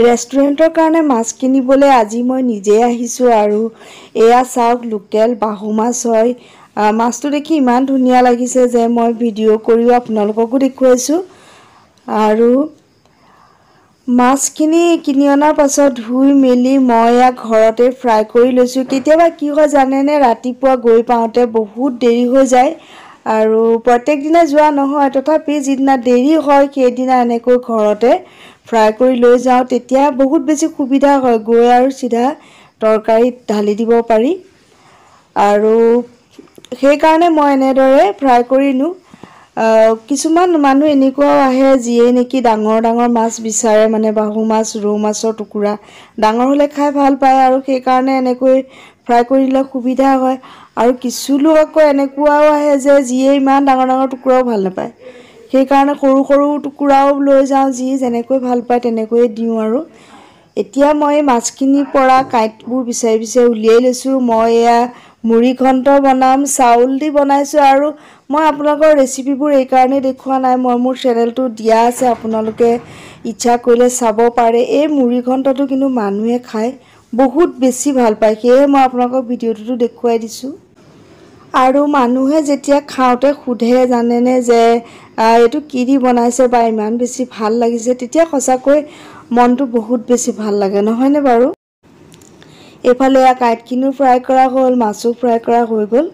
ৰেষ্টুৰেণ্টৰ কাৰণে মাছ কিনিবলৈ আজি মই নিজেই আহিছোঁ। আৰু এয়া চাওক, লোকেল বাহু মাছ হয়। মাছটো দেখি ইমান ধুনীয়া লাগিছে যে মই ভিডিঅ' কৰিও আপোনালোককো দেখুৱাইছোঁ। আৰু মাছখিনি কিনি অনাৰ পাছত ধুই মেলি মই ইয়াক ঘৰতে ফ্ৰাই কৰি লৈছোঁ। কেতিয়াবা কি হয় জানেনে, ৰাতিপুৱা গৈ পাওঁতে বহুত দেৰি হৈ যায় আৰু প্ৰত্যেক দিনা যোৱা নহয়, তথাপি যিদিনা দেৰি হয় সেইদিনা এনেকৈ ঘৰতে ফ্ৰাই কৰি লৈ যাওঁ, তেতিয়া বহুত বেছি সুবিধা হয়, গৈ আৰু চিধা তৰকাৰীত ঢালি দিব পাৰি। আৰু সেইকাৰণে মই এনেদৰে ফ্ৰাই কৰি নিওঁ। কিছুমান মানুহ এনেকুৱাও আহে যিয়ে নেকি ডাঙৰ ডাঙৰ মাছ বিচাৰে, মানে বাহু মাছ, ৰৌ মাছৰ টুকুৰা ডাঙৰ হ'লে খাই ভাল পায় আৰু সেইকাৰণে এনেকৈ ফ্ৰাই কৰি দিলে সুবিধা হয়। আৰু কিছু লোক আকৌ এনেকুৱাও আহে যে যিয়ে ইমান ডাঙৰ ডাঙৰ টুকুৰাও ভাল নাপায়, সেইকাৰণে সৰু সৰু টুকুৰাও লৈ যাওঁ, যি যেনেকৈ ভাল পায় তেনেকৈয়ে দিওঁ। আৰু এতিয়া মই মাছখিনিৰ পৰা কাঁইটবোৰ বিচাৰি বিচাৰি উলিয়াই লৈছোঁ। মই এয়া মুড়ি ঘণ্ট বনাম, চাউল দি বনাইছোঁ। আৰু মই আপোনালোকৰ ৰেচিপিবোৰ এইকাৰণেই দেখুওৱা নাই, মই মোৰ চেনেলটো দিয়া আছে, আপোনালোকে ইচ্ছা কৰিলে চাব পাৰে। এই মুড়ি ঘণ্টটো কিন্তু মানুহে খাই বহুত বেছি ভাল পায়, সেয়েহে মই আপোনালোকক ভিডিঅ'টোতো দেখুৱাই দিছোঁ। আৰু মানুহে যেতিয়া খাওঁতে সোধে জানেনে যে এইটো কি দি বনাইছে বা ইমান বেছি ভাল লাগিছে, তেতিয়া সঁচাকৈ মনটো বহুত বেছি ভাল লাগে, নহয়নে বাৰু? এইফালে এয়া কাঁইটখিনিও ফ্ৰাই কৰা হ'ল, মাছো ফ্ৰাই কৰা হৈ গ'ল।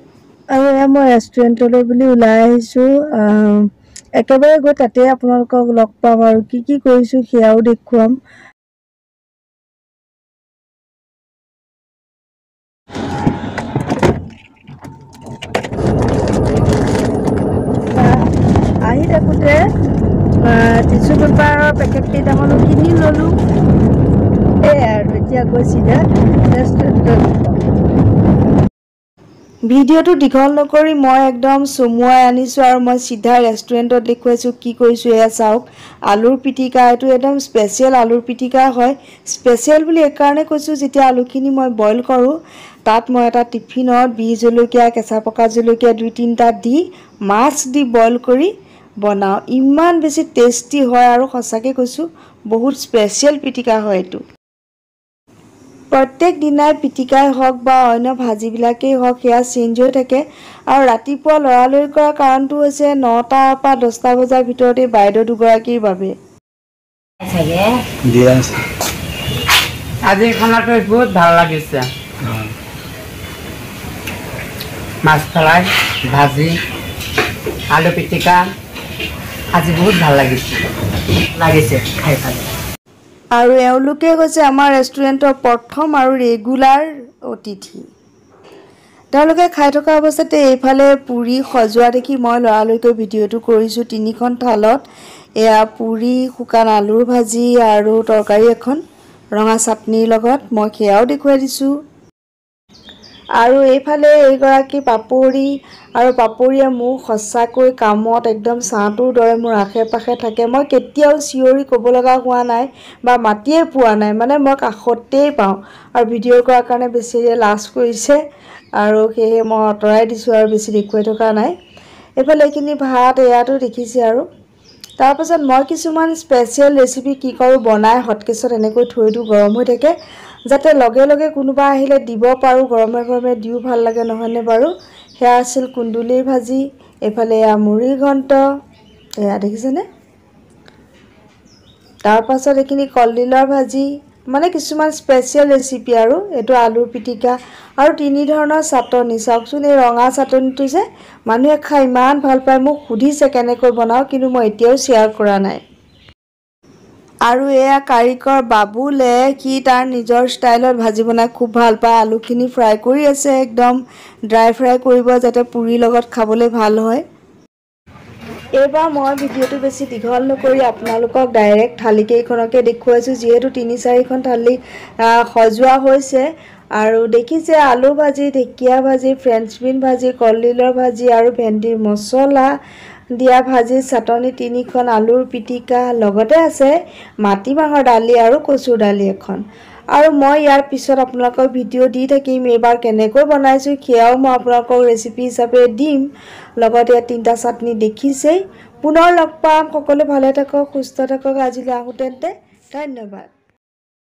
আৰু এয়া মই ৰেষ্টুৰেণ্টলৈ বুলি ওলাই আহিছোঁ, একেবাৰে গৈ তাতে আপোনালোকক লগ পাম আৰু কি কি কৰিছোঁ সেয়াও দেখুৱাম। আহি থাকোঁতে টিচু পেপাৰৰ পেকেট কেইটামানো কিনি ল'লোঁ। এয়াই আৰু এতিয়া গৈ চিধা ৰেষ্টুৰেণ্টত। ভিডিঅ'টো দীঘল নকৰি মই একদম চমুৱাই আনিছোঁ আৰু মই চিধা ৰেষ্টুৰেণ্টত দেখুৱাইছোঁ কি কৰিছোঁ। এয়া চাওক, আলুৰ পিটিকা, এইটো একদম স্পেচিয়েল আলুৰ পিটিকা হয়। স্পেচিয়েল বুলি এইকাৰণে কৈছোঁ, যেতিয়া আলুখিনি মই বইল কৰোঁ তাত মই এটা টিফিনত বিহ জলকীয়া, কেঁচা পকা জলকীয়া 2-3টা দি মাছ দি বইল কৰি বনাওঁ, ইমান বেছি টেষ্টি হয়। আৰু সঁচাকৈ কৈছোঁ, বহুত স্পেচিয়েল পিটিকা হয় এইটো। প্ৰত্যেক দিনাই পিটিকাই হওক বা অন্য ভাজিবিলাকেই হওক, সেয়া চেঞ্জ হৈ থাকে। আৰু ৰাতিপুৱা লৰালৰি কৰাৰ কাৰণটো হৈছে 9টাৰ পৰা 10টা বজাৰ ভিতৰতে বাইদেউ দুগৰাকীৰ বাবে। আজি খানাটো বহুত ভাল লাগিছে, মাছ ফ্ৰাই, ভাজি, আলু পিটিকা, আজি বহুত ভাল লাগিছে খাই পেলাই। আৰু এওঁলোকে হৈছে আমাৰ ৰেষ্টুৰেণ্টৰ প্ৰথম আৰু ৰেগুলাৰ অতিথি। তেওঁলোকে খাই থকা অৱস্থাতে এইফালে পুৰি সজোৱা দেখি মই লৰালৰিকৈ ভিডিঅ'টো কৰিছোঁ। 3খন থালত এয়া পুৰি, শুকান আলুৰ ভাজি আৰু তৰকাৰী এখন ৰঙা চাটনিৰ লগত, মই সেয়াও দেখুৱাই দিছোঁ। আৰু এইফালে এইগৰাকী পাপৰি, আৰু পাপৰিয়ে মোক সঁচাকৈ কামত একদম ছাঁটোৰ দৰে মোৰ আশে পাশে থাকে। মই কেতিয়াও চিঞৰি ক'ব লগা হোৱা নাই বা মাতিয়ে পোৱা নাই, মানে মই কাষতেই পাওঁ। আৰু ভিডিঅ' কৰাৰ কাৰণে বেছি লাজ কৰিছে আৰু সেয়েহে মই আঁতৰাই দিছোঁ আৰু বেছি দেখুৱাই থকা নাই। এইফালে এইখিনি ভাত এয়াতো দেখিছে। আৰু তাৰপাছত মই কিছুমান স্পেচিয়েল ৰেচিপি কি কৰোঁ, বনাই হটকেছত এনেকৈ থৈ দিওঁ, গৰম হৈ থাকে, যাতে লগে লগে কোনোবা আহিলে দিব পাৰোঁ, গৰমে গৰমে দিও ভাল লাগে, নহয়নে বাৰু? সেয়া আছিল কুন্দুলিৰ ভাজি, এইফালে এয়া মুড়ি ঘণ্ট, এয়া দেখিছেনে? তাৰপাছত এইখিনি কলডিলৰ ভাজি, মানে কিছুমান স্পেচিয়েল ৰেচিপি। আৰু এইটো আলুৰ পিটিকা আৰু 3 ধৰণৰ চাটনি। চাওকচোন, এই ৰঙা চাটনিটো যে মানুহে খাই ইমান ভাল পায়, মোক সুধিছে কেনেকৈ বনাওঁ, কিন্তু মই এতিয়াও শ্বেয়াৰ কৰা নাই। আৰু এয়া কাৰিকৰ বাবুলে, সি তাৰ নিজৰ ষ্টাইলত ভাজি বনাই খুব ভাল পায়। আলুখিনি ফ্ৰাই কৰি আছে, একদম ড্ৰাই ফ্ৰাই কৰিব যাতে পুৰিৰ লগত খাবলৈ ভাল হয়। এইবাৰ মই ভিডিঅ'টো বেছি দীঘল নকৰি আপোনালোকক ডাইৰেক্ট থালিকেইখনকে দেখুৱাইছোঁ, যিহেতু 3-4খন থালি সজোৱা হৈছে। আৰু দেখিছে আলু ভাজি, ঢেকীয়া ভাজি, ফ্ৰেঞ্চ বিন ভাজি, কলডিলৰ ভাজি আৰু ভেন্দিৰ মছলা দিয়া ভাজি, চাটনি 3খন, আলুৰ পিটিকা, লগতে আছে মাটিমাহৰ দালি আৰু কচুৰ দালি এখন। আৰু মই ইয়াৰ পিছত আপোনালোকক ভিডিঅ' দি থাকিম, এইবাৰ কেনেকৈ বনাইছোঁ সেয়াও মই আপোনালোকক ৰেচিপি হিচাপে দিম। লগতে ইয়াত 3টা চাটনি দেখিছেই। পুনৰ লগ পাম, সকলো ভালে থাকক, সুস্থ থাকক। আজিলৈ আহোঁ তেন্তে, ধন্যবাদ।